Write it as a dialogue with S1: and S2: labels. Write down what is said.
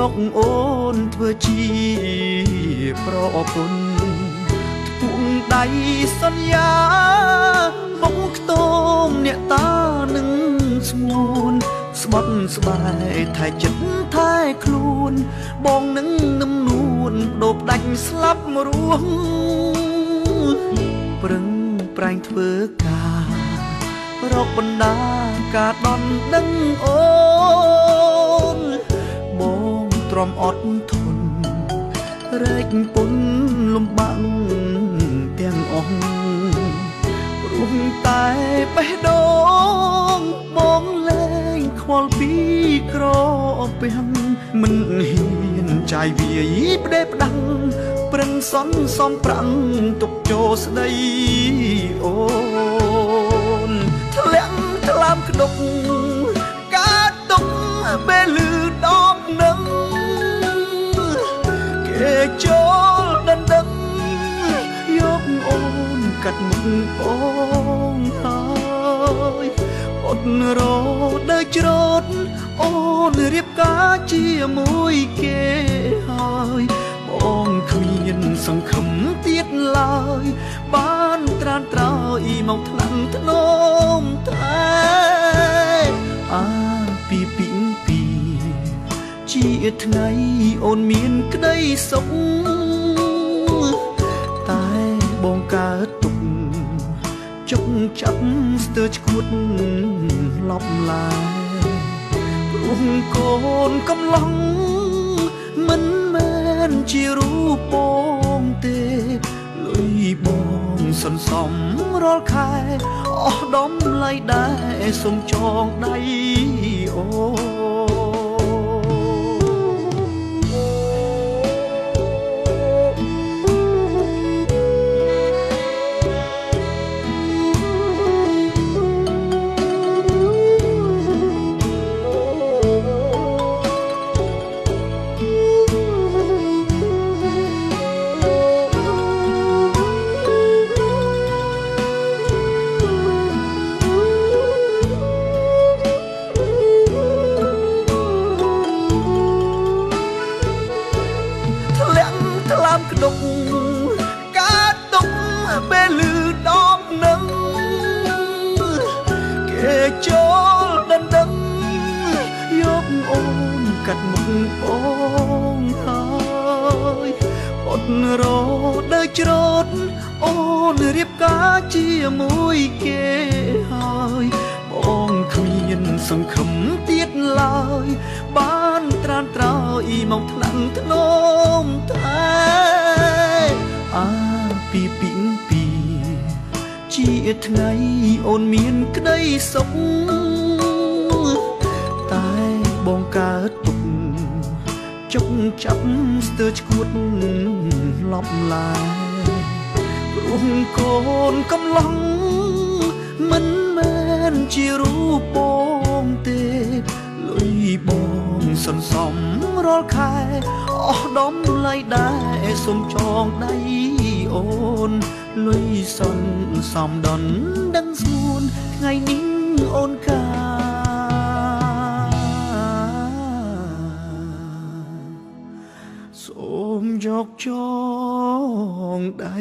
S1: យកអូនធ្វើជាប្រពន្ធពួងដៃសន្យាមុខខ្ទមអ្នកតានឹងស្ងួនស្បត់ស្បែថែចិត្តថែខ្លួនបងនឹងនឹមនួនដូបដាច់ស្លាប់រួងប្រឹងប្រែងធ្វើការរកបណ្ដាការដន់ដឹងអូនបងទ្រាំអត់ធន់រែកពុនលំបាក់ទាំងអស់ព្រោះតែបេះដូងបងលែងខ្វល់ពីក្រពាំងមិនហ៊ានចាយវាយផ្ដេសផ្ដាំងប្រឹងសន្សំប្រាំងទុកចូលស្ដីអូនធ្លាក់ថ្លើមក្ដុកកើតទុកពេលលឺដមនឹងគេចូលដណ្ដឹងយកអូនកាត់មុខបងហើយអត់រដើច្រូតអូនរៀបការជាមួយគេហើយបងគ្មានសង្ឃឹមទៀតឡើយបានត្រានត្រោយមកថ្នាំងធ្នមថែអាពីពីពីជាថ្ងៃអូនមានក្តីសុខតែបងកើតទុកចុកចាប់ស្ទើរឈួតឡប់ឡាយព្រោះកូនកំឡងមិនមែនជារូបបងទេលុយបងសន្សំរាល់ខែអស់ដំឡៃដែរសូមចងដៃអូកើតទុកពេលលឺដមនឹងគេចូលដណ្ដឹងយកអូនកាត់មុខបងហើយអត់រដើច្រូតអូនរៀបការជាមួយគេហើយបងគ្មានសង្ឃឹមទៀតឡើយបានត្រានត្រោយមកថ្នាំងធ្នមថែអាពីពីពីជាថ្ងៃអូនមានក្តីសុខតែបងកើតទុកចុកចាប់ស្ទើរឈួតឡប់ឡាយព្រោះកូនកំឡងមិនមែនជារូបបងទេលុយបងសន្សំរាល់ខែអស់ដំឡៃដែរសូមចងដៃអូនលុយសន្សំដនដឹងស្ងួនថ្ងៃនេះអូនកាសូមយកចងដៃ